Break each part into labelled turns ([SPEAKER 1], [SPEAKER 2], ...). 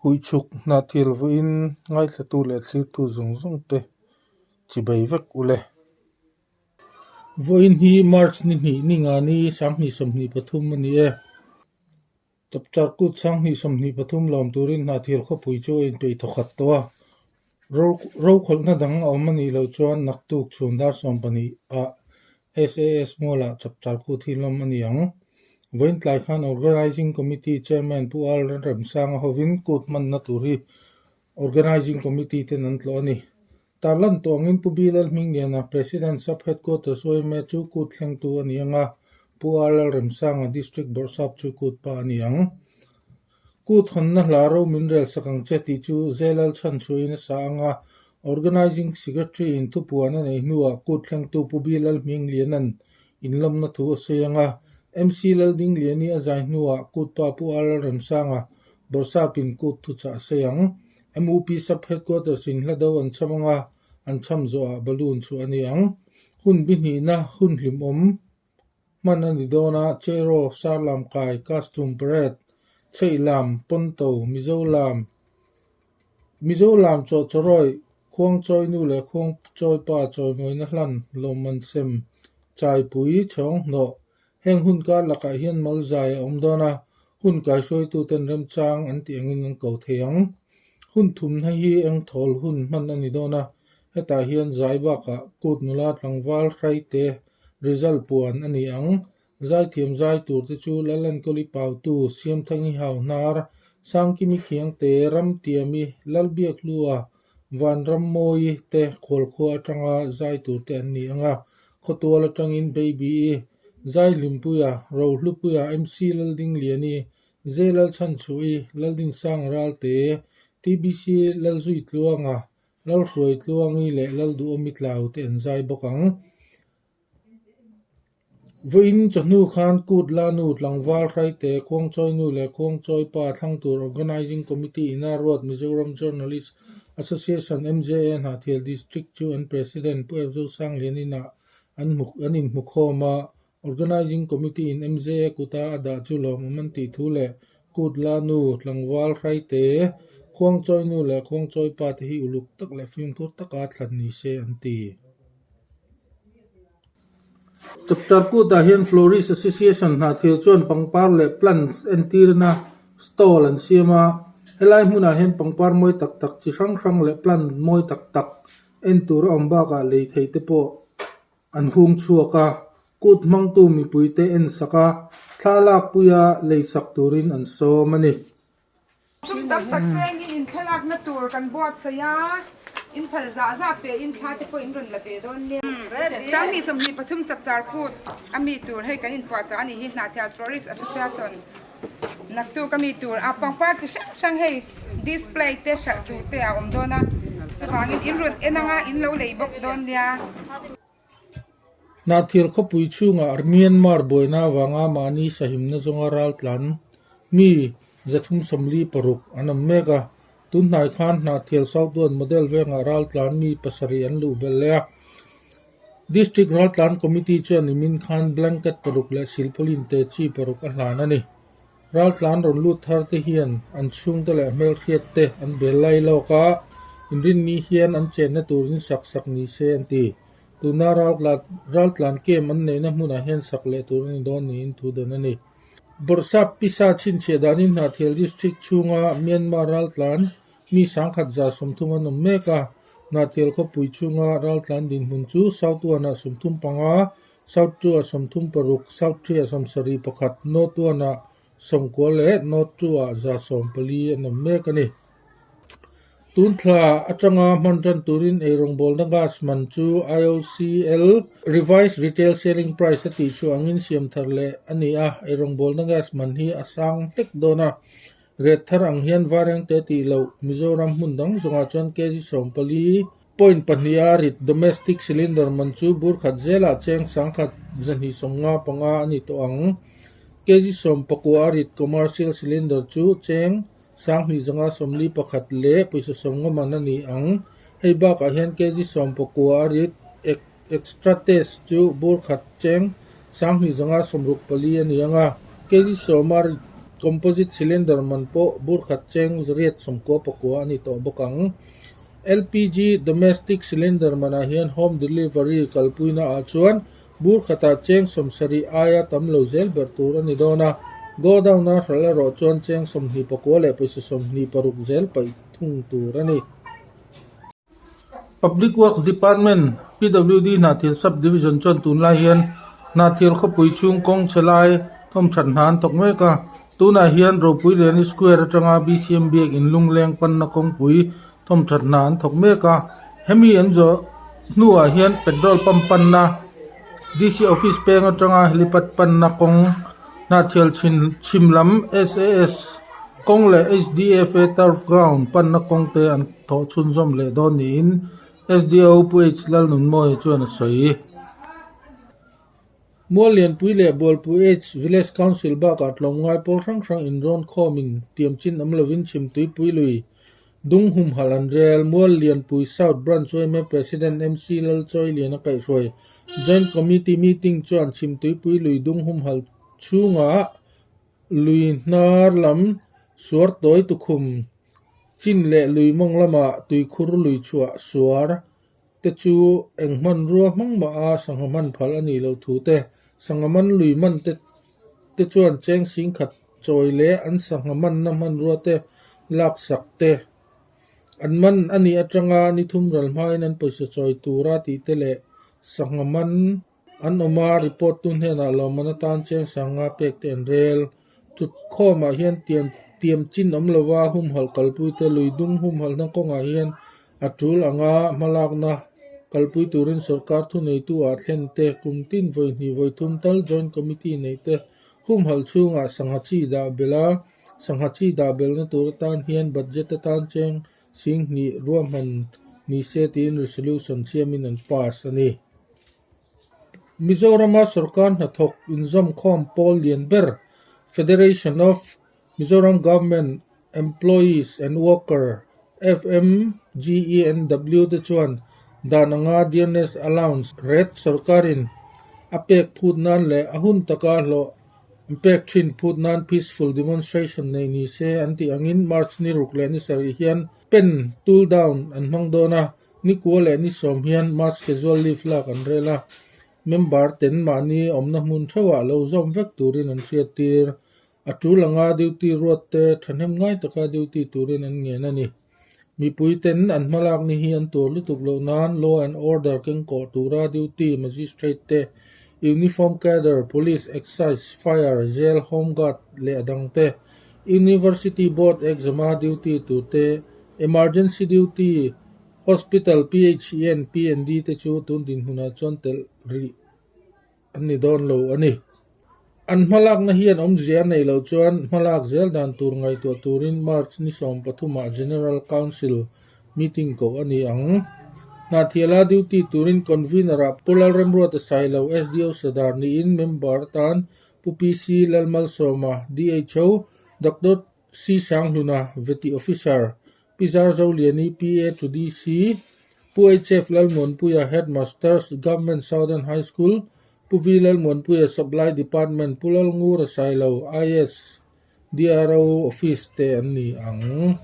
[SPEAKER 1] Huichhuk Hnahthial vawiin ngaithlatu leh thlirtu zawng zawng te chibai vek u le. Vawiin hi March ni hnih ni nga ni 2023 a ni e. Chapchar kut 2023 lawm turin Hnahthial khawpui chu a inpeih thawkhat tawh a. Rokhawlhna dang a awm a nih loh chuan naktuk chhun dar 12 ah SAS Mualah Chapchar kut hi lawm a ni ang. Vawiin tlai khan Organising Committee Chairman Pu Al Remsanga hovin kut hmanna tur hi Organising Committee ten an tlawh a ni. Tarlan tawh angin Pu B Lalhmingliana, President Sub Headquarters yma chu kut thlengtu a ni ang a, Pu R Lalremsanga, District Bawrhsap chu kut pa a ni ang. Kut hawnna hla ro min rel sak ang che tih chu Zelal chhanchhuahin a sa ang a, Organising Secretary in thupuan a nei hnuah kut thlengtu Pu B Lalhmingliana'n inlawmna thu a sawi ang a, MC Laldingliani a zai hnuah kut pa Pu R Lalremsanga, Bawrhsapin kut thuchah a sawi ang. MUP Sub Headquarters in hla do an chham ang a, an chham zawhah balloon chhuah a ni ang. Hun bihnihna hun hlimawm hman a ni dawn a, Cheraw, Sarlam kai, Costume Parade, Chheihlam, Pawnto, Mizo lam, Mizo lam chaw chawrawih, Khuangchawi nu leh Khuangchawi pa chawimawina hlan, lawmman sem, Chaipui, Chhawng hnawh, Heng hun kar lakah hian mal zai a awm dawn a, hun kaihruaituten remchang an tih angin an ko thei ang. Hun thumna hi eng thawl hun hman a ni dawn a, hetah hian zai bakah kut nula tlangval hraite result puan a ni ang. Zaithiam zai tur te chu Lalenkawli Pautu, Siamthangi Hauhnar, Sangkimi Khiangte, Ramtiami, Lalbiakhlua, Vanrammawi te khualkhua atanga zai tur te an ni ang a, khawtual atangin Baby-i, Zaihlimpuia, Rohlupuia, MC Laldingliani, Ze Lalchhanchhuahi, Laldinsang Ralte, TBC Lalzuitluanga, Lalhruaitluangi leh Lalduhawmi Tlau te an zai bawk ang. Vawiin chawhnu khan Kut Lanu tlangval Hraite, Khuangchawinu leh Khuangchawi pa thlang tur Organising Committee ina ruat Mizoram Journalist Association, MJA, Hnahthial District chu an President Pu F Zosanglian inah an hmu an inhmukhawm a, Organising Committee in MJA kuta a dah chu lawmawm an tih thu leh Kut Lanu tlangval Hraite, Khuangchawinu leh Khuangchawi pa te hi uluk tak leh fimkhur taka thlan ni se an ti. Chapchar kutah hian Florist Association hnahthial chuan pangpar leh plants entirna stall an siam a, helai hmunah hian pangpar mawi tak tak chi hrang hrang leh plant mawi tak tak en tur a awm bakah lei thei te pawh an hung chhuak a, kut hmangtu mipuite en sak a, thla lakpuia lei sak turin an sawm a ni.
[SPEAKER 2] Sum tam tak chengin inthlalakna tur kan buatsaih a, in phal zah zah pe in thla te pawh in rawn la ve dawn nia. 2023 Chapchar Kut a mi tur hei kan inpuahchah a nih hi Hnahthial Florist Association naktuk a mi tur a pangpar chi hrang hrang hei display te hralh tur te a awm dawn a, chuvangin in rawn en anga in lo lei bawk dawn nia.
[SPEAKER 1] Hnahthial khawpui chhungah Myanmar buaina avanga mahni sahimna zawnga raltlan mi 346 an awm mek a. Tunhnai khan Hnahthial South One Model vengah raltlan mi pasarih an luh belh leh a. District Raltlan Committee chuan nimin khan blanket paruk leh silpaulin te chi paruk a hlan a ni. Raltlan rawn lut thar te hian an chhungte leh hmelhriat te an bel lai lawk a, inrinni hian an chenna turin sak sak ni se an ti. Tuna raltlan camp an neihna hmunah hian sak leh tur a ni dawn niin thu dan a ni. Bawrhsap pisa chhinchhiah danin Hnahthial District chhunga Myanmar raltlan mi 1130 an awm mek a, Hnahthial khawpui chhunga raltlan dinhmun chu South One-ah 35, South Two-ah 36, South Three-ah 71, North One-ah 90 leh North Two-ah 140 an awm mek a ni. Tun thla atanga hman tan turin eirawngbawlna gas man chu IOCL Revised Retail Selling Price a tih chu angin siam thar leh a ni a, eirawngbawlna gas man hi a sang hlek dawn a. Ret thar ang hian Varengte tih loh Mizoram hmun dang zawngah chuan kg 14 point pahniha rit domestic cylinder man chu bur khat zelah cheng 1000 255 a ni tawh ang. Kg 19 a rit commercial cylinder chu cheng 2141 leh pawisa 90 man a ni ang. Hei bakah hian kg 19 a rit extra test chu bur khat cheng 1264 a ni ang a, kg 10 a rit. Composite cylinder man pawh bur khat cheng 899 a ni tawh bawk ang. LPG Domestic cylinder manah hian home delivery kalpuina ah chuan bur khatah cheng 70 aia tam lo zel ber tur a ni dawn a, godown a hralh erawh chuan cheng 29 leh pawisa 26 zel paih thung tur a ni. Public Works Department, PWD, Hnahthial Sub Division chuan tunlai hian Hnahthial khawpui chhung kawng chhe lai thawmthat hna an thawk mek a. Tunah hian Ropui Liani Square atanga BCM Biak in lungleng panna kawngpui thawmthat hna an thawk mek a. Hemi an zawh hnuah hian petrol pump panna DC Office peng atanga helipad panna kawng Hnahthial chhim lam SAS kawng leh HDFA Turf Ground panna kawng te an thawh chhunzawm leh dawn niin SDO Pu H Lalnunmawia chuan a sawi. Muallianpui leh Bualpui H Village Council bakah tlawmngai pawl hrang hrang inrawn khawmin tiamchin awm lovin Chhimtuipui lui Dung humhalh an rel. Muallianpui South Branch yma President MC Lalchawilian a kaihhruai. Joint Committee meeting chuan Chhimtuipui lui dung humhalh chhungah lui hnar lam suar tawi tukhum chin leh lui mawng lamah tuikhur lui chhuah suar te chu eng hmanrua hmang mah a sangha hman phal a nih loh thu te, sangha man lui man te te chuan cheng singkhat chawi leh an sangha manna hmanrua te laksak te an man a nih atanga ni thum ral hmain an pawisa chawi tura tih te leh sangha man an awm a, report tu hnenah lawmman atan cheng sanga pek te an rel. Chutkhawmah hian tiam tiam chin awm lova humhalh kalpui te lui dung humhalhna kawngah hian a tul anga hmalakna kalpui turin sorkar thuneitu ah thlen te, kum tin vawi hnih vawi thum tal joint committee neih te humhalh chhungah sangha chi dah belh a, sangha chi dah belhna tur atan hian budget atan cheng 20,000 ruahman ni se tiin resolution siamin an pass a ni. Mizorama sorkar hnathawk inzawmkhawm pawl lian ber Federation of Mizoram Government Employees and Worker, FMGENW, te chuan dan anga Dearness Allowance rate sorkarin a pek phut nan leh a hun taka hlawh an pek thin phut nan peaceful demonstration nei ni se an tih angin March ni ruk leh ni sarih hian pen tool down an hmang dawn a. Nikua leh ni sawm hian March casual leave lak an rel a, member ten mahni awmna hmun theuhah lo zawm vek turin an hriattir. A tul anga duty ruat te thahnem ngai taka duty turin an ngen a ni. Mipui ten an hmalak ni hi an tur lutuk loh nan law and order kengkawh tura duty magistrate te, uniform cadre, police, excise, fire, jail, home guard leh a dang te, university board exam-a duty tur te, Emergency duty, Hospital, PHEN, PND te chu tun dinhmunah chuan telh rih an ni dawn lo a ni. An hmalakna hian awmzia a neih loh chuan hmalak zel dan tur ngaihtuah turin March ni 13 ah General Council meeting koh a ni ang. Hnahthiala duty turin Convener-ah Pu Lalremruata Sailo, SDO Sadar niin member atan Pu PC Lalmalsawma, DHO, Doctor C. Sanghluna, Vety Officer, Pi Zar Zoliani, PA to DC, Pu HF Lalmuanpuia, Headmasters, Government Southern High School, Pu V. Lalmuanpuia, Supply Department, Pu Lalngura Sailo, IS, DRO Office te an ni ang.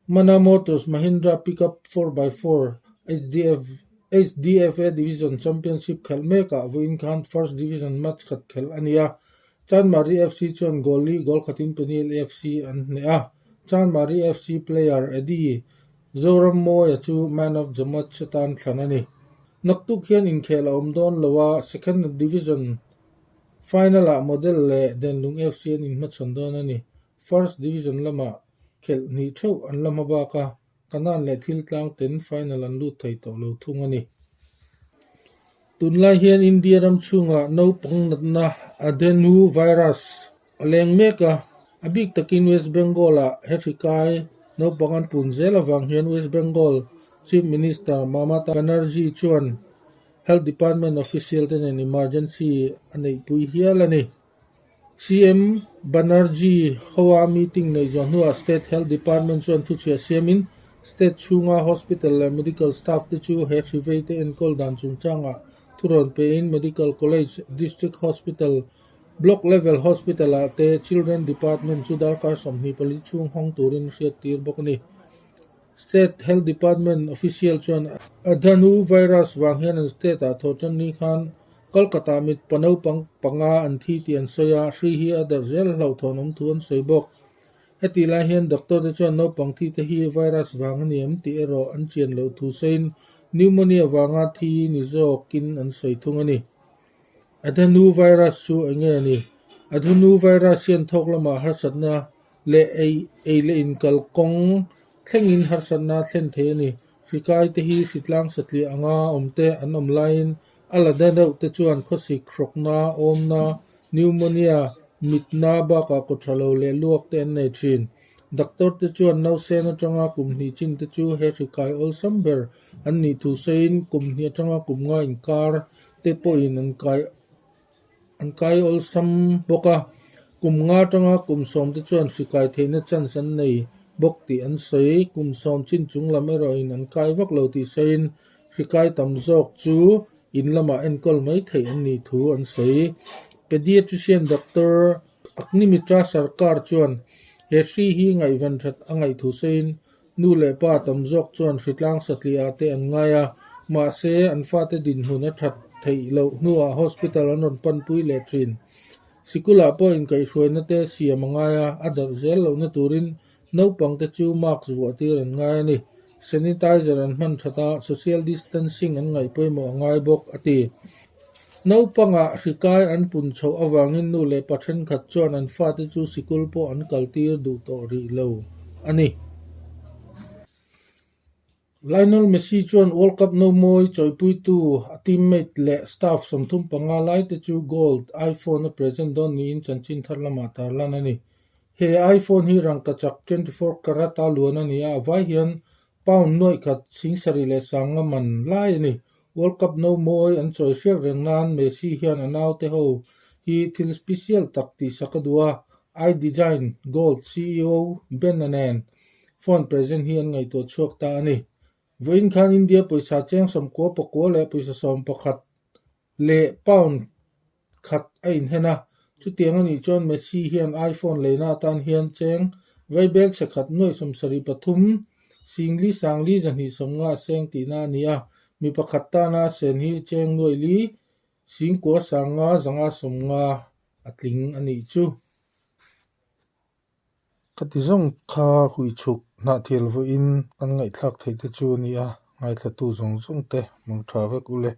[SPEAKER 1] Mana Motors Mahindra Pickup 4x4 HDF HDFA Division Championship khelh mekah vawiin khan First Division match khat khelh a ni a. Chanmari FC chuan goal li goal khatin Peniel FC an hneh a, Chanmari FC player Eddie Zorammawia chu man of the match atan thlan a ni. Naktuk hian inkhel a awm dawn lo a, Second Division final-ah Model leh Denlung FC an inhmachhawn dawn a ni. First Division lamah khelh hnih theuh an la hma bak a, Kanan leh thil tlang ten final an lut thei tawh lo thung a ni. Tunlai hian India ram chhungah naupang natna Adenovirus a leng mek a, a bik takin West Bengal-ah he hri kai naupang an pun zel avang hian West Bengal Chief Minister Mamata Banerjee chuan Health Department official te nen emergency a neihpui hial a ni. CM Banerjee hoa meeting neih zawh hnuah State Health Department chuan thuchhiah siamin state chhunga hospital leh medical staff te chu he hri veite enkawl dan chungchangah thurawn pein Medical College, District Hospital Block Level Hospital-ah te Children Department chu darkar 24 chhung hawng turin hriattir bawk a ni. State Health Department official chuan Adhanu virus vang hian an state-ah thawhtan ni khan Kolkata mit pa naupang panga an thi tih an sawi a, hri hi a darh zel hlauhthawn awm thu an sawi bawk. Hetih lai hian doctor te chuan naupang thi te hi virus vang a ni em tih erawh an chian loh thu sawiin pneumonia vanga thi ni zawkin an sawi thung a ni. Adhanu virus chu eng nge a ni? Adhanu virus hian thawk lamah harsatna leh ei ei leh inkal kawng thlengin harsatna a thlen thei a ni. Hri kai te hi hritlang satliah anga awm te an awm laiin a la da deuh te chuan khawsik hrawkna, awmna, pneumonia, mitna bakah kawtha lo leh luak te an nei thin. Doctor te chuan nausen atanga kum hnih chin te chu he hri kai awlsam ber an nih thu sawiin kum hnih atanga kum nga inkar te pawhin an kai an kai awlsam bawk a, kum nga atanga kum sawm te chuan hri kai theihna chance an nei bawk tih an sawi. Kum sawm chin chung lam erawhin an kai vak lo tih sawiin hri kai tam zawk chu in lamah enkawl mai theih an nih thu an sawi. Pediatrician Doctor Agnimitra Sarkar chuan he hri hi ngaihven that a ngaih thu sawiin Nu leh pa tam zawk chuan hritlang satliah te an ngai a, mahse an fate dinhmun a that theih loh hnuah hospital an rawn panpui leh thin. Sikulah pawh inkaihhruaina te siam a ngai a, a darh zel lohna turin naupang te chu mask vuah tir an ngai a ni. Sanitizer an hman that a, social distancing an ngaih pawimawh a ngai bawk, a ti. Naupangah hri kai an pun chhoh avangin nu leh pa thenkhat chuan an fate chu sikul pawh an kaltir duh tawh rih lo a ni. Lionel Messi chuan World Cup nomawi chawipuitu a teammate leh staff 35 laite chu gold iPhone a present dawn niin chanchin thar lamah tarlan a ni. He iPhone hi rangkachak 24 karat a luan a ni a, a vai hian Pound nuaih khat 7000 sanga man lai a ni. World Cup no mawi an chawi hriat reng nan Messi hian a naute ho hi thil special tak tihsak a duh a, iDesign Gold ceo Ben-a nen phone present hi an ngaihtuah chhuak ta a ni. Vawiin khan India pawisa cheng 99 leh pawisa 11 leh pound khat a inhen a, chutiang a nih chuan Messi hian iPhone leina atan hian cheng vaibel chhe khat nuaih 73 singli sangli zahnih sawmnga a seng tihna a ni a, mi pakhat tana a sen hi cheng nuaih li singkua sanga zanga sawmnga a tling a nih chu. Ka ti zawng kha hui chhuk hnahthel vawiin kan ngaihthlak theih te chu a ni a, ngaithlatu zawng zawng te mang tha vek u le.